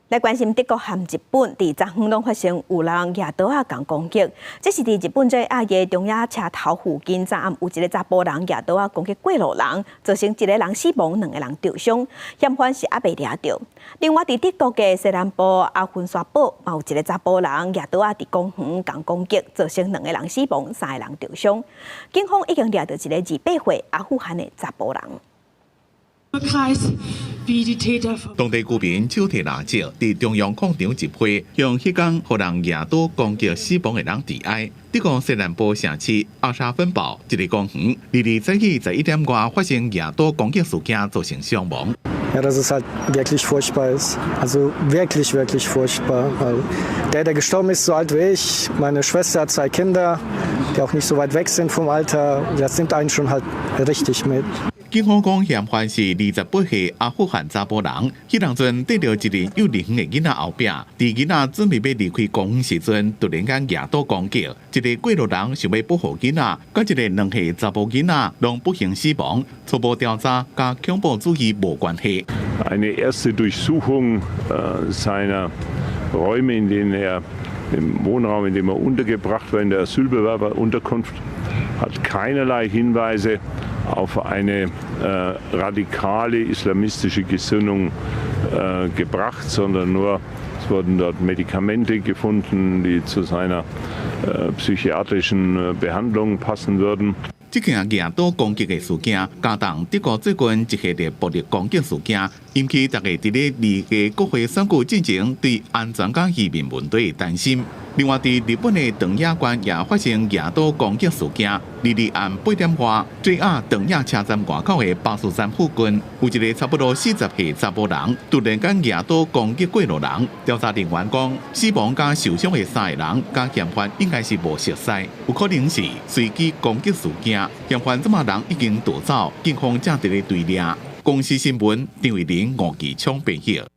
來關心德國和日本，佇昨昏攏發生有人舉刀仔共攻擊。這是佇日本 JR 的中野車頭附近，昨暗有一個查埔人舉刀仔攻擊過路人，造成一個人死亡，兩個人受傷，嫌犯是猶未掠著。另外，佇德國的西南部阿芬沙堡，嘛有一個查埔人舉刀仔佇公園共攻擊，造成兩個人死亡，三個人受傷。警方已經掠著一個28歲阿富汗的查埔人。當地居民手提蠟燭，佇中央廣場集會，向彼工予人舉刀攻擊死亡的人致哀。德國西南部城市阿沙芬堡一个公園，二早起11點外發生舉刀攻擊事件，造成傷亡。 Ja, dass es halt wirklich furchtbar ist. Also wirklich, wirklich furchtbar. Weil der, der gestorben ist, so alt wie ich. Meine Schwester hat zwei Kinder, die auch nicht so weit weg sind vom Alter. Das nimmt einen schon halt richtig mit. 警方講，嫌犯是28歲阿富汗查埔人，彼當陣綴著一个幼稚園的囡仔後壁，佇囡仔準備欲離開公園時陣，突然間舉刀攻擊，一个過路人想欲保護囡仔，佮一个2歲查埔囡仔攏不幸死亡。初步調查，佮恐怖主義無關係。 Eine erste Durchsuchung seiner Räume, in denen er im Wohnraum, in dem er untergebracht war, in der Asylbewerberunterkunft, hat keinerlei Hinweise auf eine radikale islamistische Gesinnung gebracht, sondern nur es wurden dort Medikamente gefunden, die zu seiner psychiatrischen Behandlung passen würden. 這件舉刀攻擊的事件，加重德國最近一系列暴力攻擊事件，引起大家佇咧二月國會選舉進前對安全佮移民問題的擔心。另外，佇日本的長野縣也發生舉刀攻擊事件。二暗8點外，JR 長野車站外口的巴士站附近，有一个差不多40歲查埔人，突然間舉刀攻擊過路人。調查人員講，死亡佮受傷的三个人，佮嫌犯應該是無熟似，有可能是隨機攻擊事件。嫌犯這馬人已經逃走，警方正佇咧追掠。公視新聞張慧玲、吳繼聰編譯。